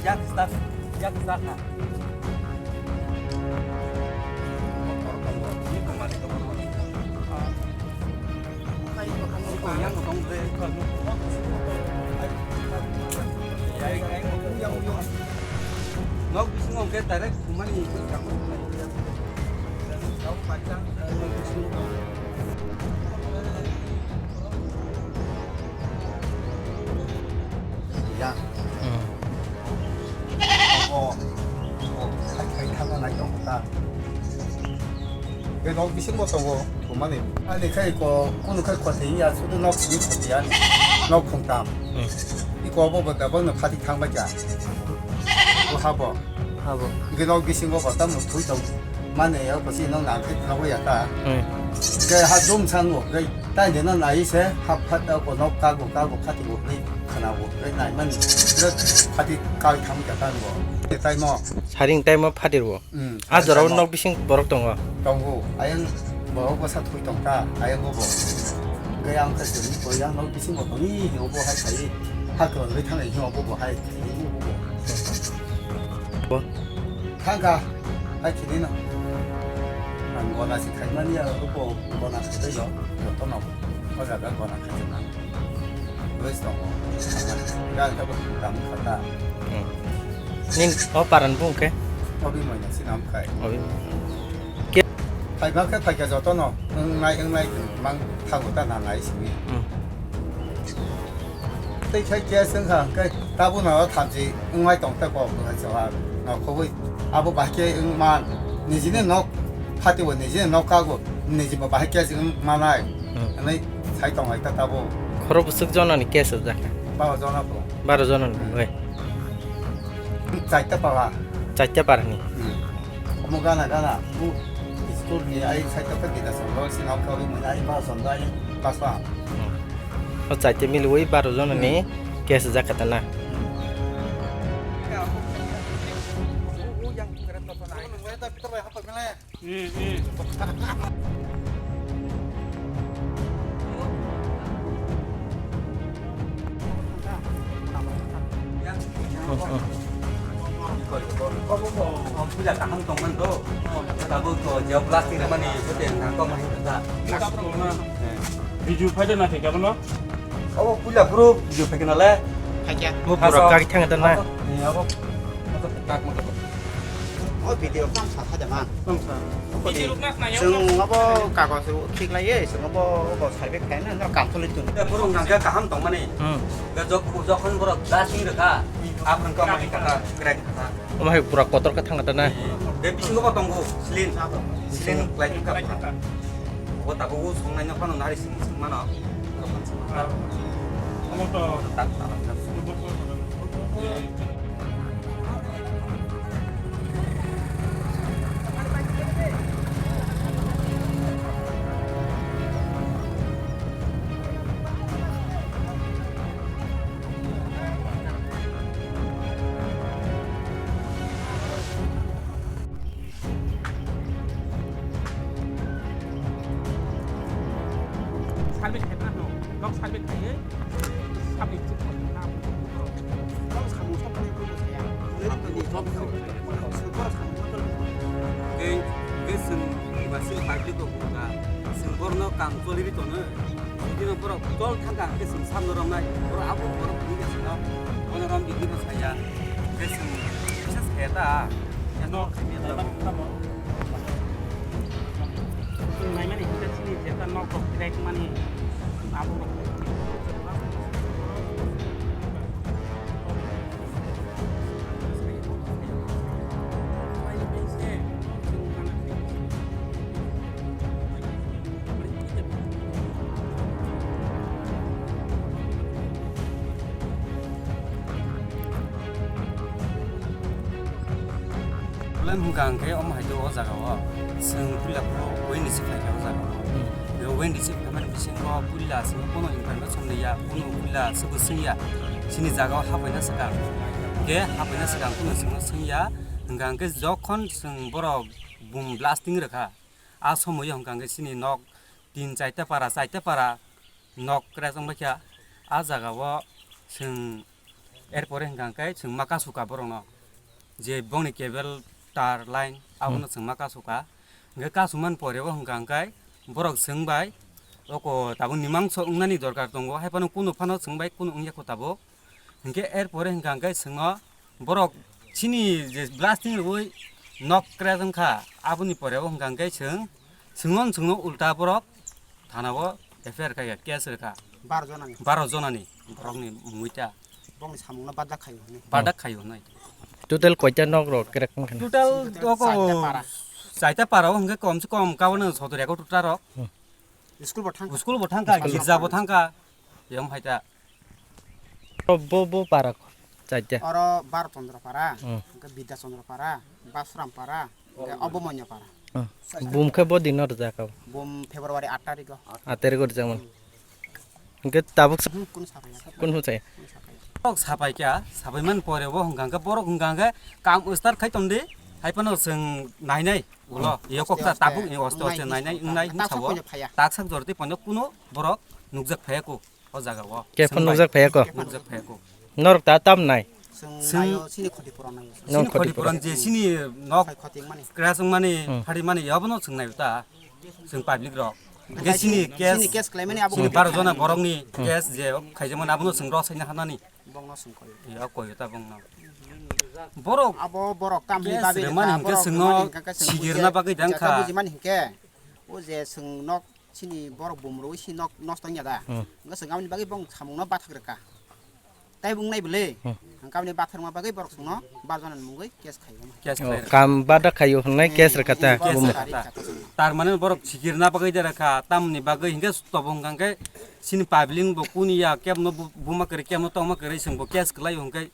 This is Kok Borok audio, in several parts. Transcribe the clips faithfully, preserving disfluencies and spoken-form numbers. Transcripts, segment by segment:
Yak start, yak start ha. Nok bisingo hwnkhe direct thumani. Ya. Hmm. Obo, obo, khai, khai thangna nai tongo ta. Be nok bisingo tongo, thumani. Ani khai ko, kunu khai khoti ya, sudu nok simi khoti ya, nok khungtam. Hmm. Iko obo bo dabang no khati thangba kya. Bo habo. Habo. Ge nok bisingo bo tam thwi tong. Mane ya ko si nok na ke thangba ya ta. Hmm. Ge ha dum sango, ge tai de no nai se, ha phat ta ko nok ka go, ka go khati go, ge khana go, ge nai man. Ge khati kai thang kya ta go. Ge tai mo. Saring tai mo phatir bo. Hmm. A jorao nok bising borok tongo. Tongo. Ayang borok bwsa thwi tong ta. Ayang bo bo. Gaya ang khe sini ko yang nok bising bo tong ni hino bo hai khai. Ha ko le thang ni hino bo bo hai khai ni bo bo. Bo. Thang ka. Hai khai ni no. Ang gona si khai mani ya bo gona khai yo. Yo to no. Ko jaga gona khai na. Wes tongo. Ga ta bo tam kha ta. Hmm. Nin o paran bung khe? Obi moina sinam khai. Obi. Ke? Phaiba khe phaikha jotono, wngnai, wngnai, mang thago ta nanai simi. Hmm. Tei khai khe swngkha, hwnkhe tabuk no thamchi wngnai tong ta kok, bwsai chwla no khobwi. Abo bahai khe wngman, nijini nok phatibo, nijini nok kago, nijibo bahai khe wng manai. Hmm. Hwnwi sai tonglai ta tabuk. Khoro bwswk jonani case rwjak kha? Baro jona bo. Baro jonani, hmm, oi. Chaita para. Chaita para ni. Hmm. Omo gana gana. Bu school ni ai chaita pa dida song lo sina ka wi mani ai ba song dai ba sa. Hmm. O chaita mili wi baro jonani, hmm, case rwjak kha ta na. Hmm. Puja kaham tongmani do. Tabuk to jeo plastic ramani hote nangkok mahi kha. Video phaida na thik abono. Abo puila group video phaikha nale. Phaikha. Bo pura kari thang ta na. Ni abo. Abo tak mo. O video kam sa kha jama. Kam sa. Video rok na nai. Chwng abo kagoj rok khiklai ye, chwng abo, abo survey khlai na, no kam choli tong. Borok nang khe kaham tongmani. Hmm. Ga jok, jokhon borok da sing rwkha. Aphang ka mai kata, crack kata. Omo hai pura kotor khe thang kata na. Ga bisingo bo tongo, slin. Slin klai kha pura. Bo tabuk o songnai no phano nari sing sing mano. Omo to. Tak tak. Service khaima no, nok service khaiwi, sabni chukmani na. Nok samung samani ko saya. Tei, tei chwng ba chini public rok buka, chwng borno kam choli ri tono. Bini borok tol thangka hwnkhe chwng samno romnai. Borok abo borok hwnwi khe chwngno bono rom di hwnwi bo saya. Hwnkhe chwng kisa saya ta. Eno khaimya ta. Chwng naimani hwnkhe chini jeta nok rok crack mani abo rok. Problem hwnkha hwnkhe omo hai khe o jaga o chwng puila phuru win receive khai kha o jaga o. Hmm. Bo win receive khaimani bisingo puila chwng bono information liya, bono puila chwngno swngya. Chini jaga o hapaina swkang. Hwnkhe hapaina swkang bono chwngno swngya. Hwnkha hwnkhe jokhon chwng borok boom blasting rwkha, a somoio hwnkha hwnkhe chini nok tin chaita para, chaita para nok crash wngbaikha. A jaga o chwng Erpore hwnkha hwnkhe chwng ma kasu ka borokno, je bongni cable tar line abono chwng ma kasu ka. Hwnkhe kasu man pore o hwnkha hwnkhe borok chwng bai oko tabuk ni mangso wngnani dorkar tongo, hai phano kunu phano chwng bai kunu wngya kho tabuk. Hwnkhe erpore hwnkha hwnkhe chwngno borok chini je blasting rwui nok crash wngkha, aboni pore o hwnkha hwnkhe chwng, chwngno chwngno ulta borok thana o F I R khaikha, case rwkha. Baro jonani. Baro jonani borokni mungwi ta. Bongni samungno badak khaio hwnwi. Badak khaio hwnwi. Total koita nok rok crack wngkha na? Total oko chaita para. Chaita para o hwnkhe kom se kom kabono sotor eko tuta rok. Hmm. School bo thangkha, school bo girja bo thangkha. Yom hai ta. Bo, bo, bo para ko, chaita. Oro Baro Chandra para, hmm, hwnkhe Bidya Chandra para, Basuram para, hwnkhe Obomonya para. Hmm. Bum khe bo dino rwjak kha? Bum February aat tarikh o. Aat tarikh o rwjak mano. Hwnkhe tabuk sa-, hmm, kunu sapai ya. Kunu sapai ya? Kunu sapai ya. Borok sapai kha, sapai man pore bo hwnkha hwnkhe borok hwnkha hwnkhe kam start khai tongdi, hai phano chwng nai nai ulo, hmm, yo kok ta tabuk ni oste oste nai nai wngnai hwnkha o. Taksa jorti phano kunu borok nukjak phai ya kho. O jaga o. Khe phano nukjak phai ya kho? Nukjak phai ya kho. Norok ta tam nai? Chwng naio, chini khoti puron naio. Chini khoti puron je chini nok khoti wngmani, crash wngmani, hmm, phari mani, abono chwng naio ta. Chwng public rok. Hwnkhe chini case, chini case khlaimani abo chini baro jona borokni, hmm, case je khaijakmani abono chwng rw saina hanani. Bongno chwng koi. Ya koi ta bongno. Borok abo borok tamni case bagwi rwmani hwnkhe chwngno sigirna bagwi dangkha. Bujimani hwnkhe o je chwng nok Chini borok bumrwi si nok nosto wngya da. Hmm. Wngkha chwng aboni bagwi bong samungno bathak rwkha. Tai bung nai bwle. Hmm. Hwnkha aboni bathakma bagwi borok chwngno barjona ni mungwi case khaio. Case khlai rwkha. Kam bada khaio hwnwi case rwkha ta. Case bumung rwkha ta. Tar mane borok sikirna bagwi da rwkha, tamni bagwi hinkhe tobong hwnkha khe chini public bo kuni ya kebno bu-, buma kwrwi kebno tongma kwrwi chwngbo case kwlaio hwnkhe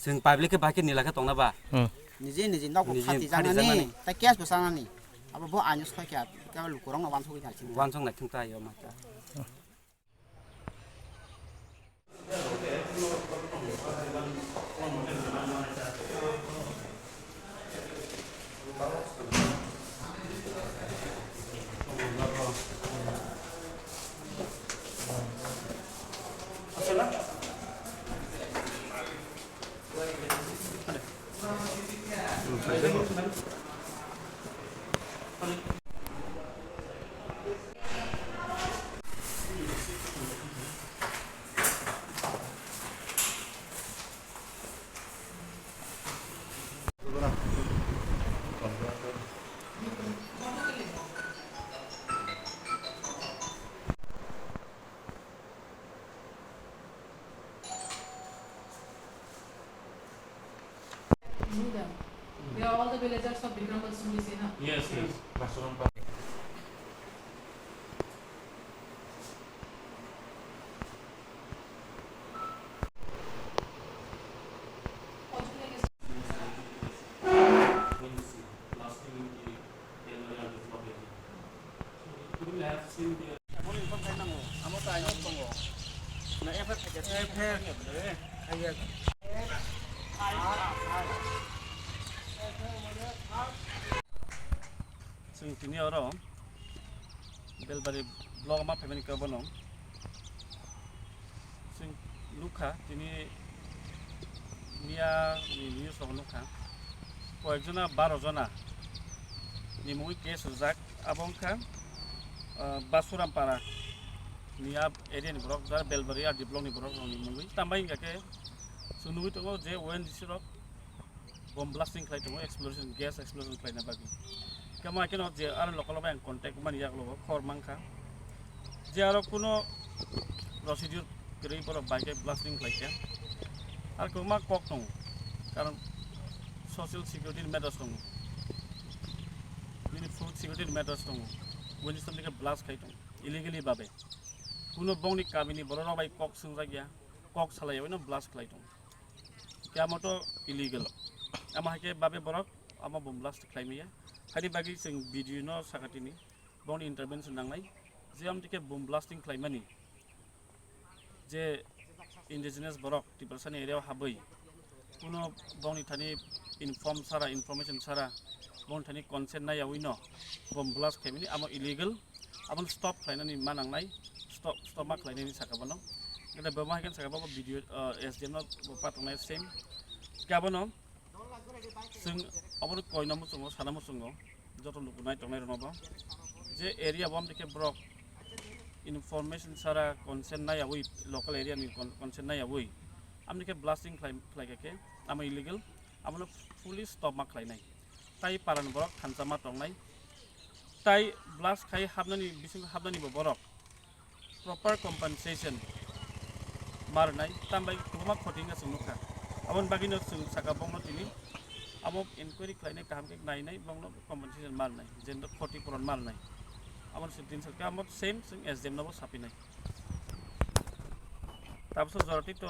Chwng public khe bahai khe nila khe tongna ba? Hmm. Niji niji nok bo niji phati phati janani, janani, tai case bo sanani. Abo bo aino soi kha, kebo lukurok no wansugwi nai chini. Wansuk nai thung ta yo ma ta. They are all the villagers of Bikram Bansuri Sena. Yes, yes. Chwng tini oro Belbari block ma phaimani khe bono chwng nukha, tini miya ni news rok nukha, koyekjona baro jona ni mungwi case rwjak. Abo wngkha, ah, Basuram para ni a area ni borok, jara Belbari R D block ni borok rok ni mungwi. Tambai hwnkha khe chwng nugwi tongo je O N G C rok bomb blasting khlai tongo, explosion, gas explosion khlaina bagwi. Khe ma kheno je aro local bai ang contact mani yak logo, khobor mankha. Je aro kuno procedure kwrwi borok bai khe blasting khlai kha. Ar kwbangma kok tongo, karon social security matters tongo, bini food security matters tongo, bini samni khe blast khai tongo illegally babe. Kuno bongni kamini borok rok bai kok swngjak ya, kok salai ya, oino blast khlai tongo. Khe amo to illegal. Amo hai khe babe borok amo bomb blast khlai maya. Haini bagwi chwng B D O no sakha tini, bongni intervention nangnai. Je amtwi khe bomb blasting khlaimani, je indigenous borok Tiprasani area o habwi, kuno bongni thani inform sara, information sara, bongni thani consent nai yaui no bomb blast khlaimani, amo illegal. Abono stop khlainani ma nangnai, stop, stop ma khlainani saka bono. Ede bo ma hai khe saka bo video, ah, S D M no bo patongnai same. Khe abono chwng obono koino muchungo, sana muchungo, joto luku nai tongnai rwno bo. Je area bo amni khe borok information sara consent nai yawi, local area ni con-, consent nai yawi. Amni khe blasting khlai, khlai kha khe, amo illegal, amono fully stop ma khlainai. Tai paran borok thansa ma tongnai. Tai blast khai hapnani, bising hapnani bo borok proper compensation ma rwnai, tambai kwbangma khoti wngkha chwng nukha. Aboni bagwino chwng saka bongno tini abo inquiry khlainai, kaham khe nainai, bongno compensation ma rwnai, jendo khoti puron ma rwnai. Aboni side din saka amo same chwng S D M nobo sapinai. Tabukso jorati to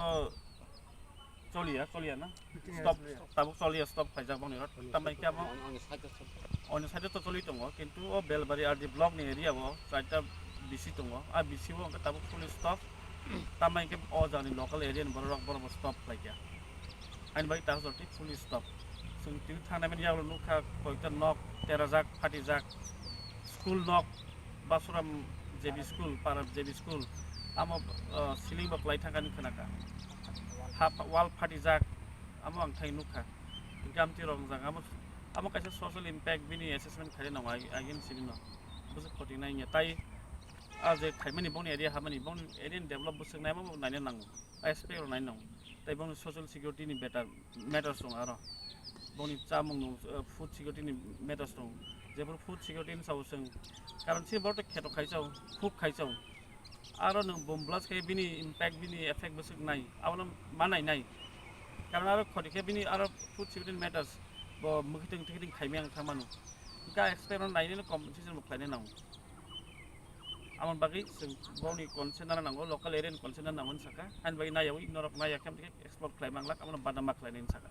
choliya, choliya na? Meeting stop, choliya. Tabuk choliya, stop khaijak bongni rot. Tambai khe abo Oni side to choli tongo, kintu o Belbari R D block ni area o charta B C tongo. A B C o hwnkhe tabuk fully stop. Tambai khe o jani local area ni borok, borok bo stop khlai kha. Ani bai ta jor thik fully stop. Chwng tini thangna mani yagulo nukha koita nok terajak, phatijak, school nok, Basuram J B school, Para J B school, amo, uh, ceiling bo kwlai thangkha hinwi khwnakha. Ha, wall phatijak, amo ang thai nukha. Gamti rok wngjak, amo, amo kaisa social impact bini assessment khaina nango, ag-, agin sini no. Bwswk khoti nai wngya. Tai a je khaimani bongni area hamani, bongni area ni develop bwswk naima bo naina nango. A aspect rok naina nango. Tai bongni social security ni better matters tongo aro. Bongni chamung no, uh, food security ni matters tongo. Jephuru food security ni sabo chwng, karon se borok to kheto khai chao, khuk khai chao. Aro nwng bomb blast khe bini impact, bini effect bwswk nai, abono ma nai nai. Karon aro khoti khe bini aro food security matters, bo mwkhitwng thikitwng khaimaya wng thangmano. Hwnkhe a aspect no nainai no compensation bo khlainai nango. Aboni bagwi chwng bongni consent nana nango, local area ni consent nana nango hinwi sakha. Ani bagwi naiyawi norok naiya khe explore khlai manglak, abono badam ma khlainai hinwi sakha.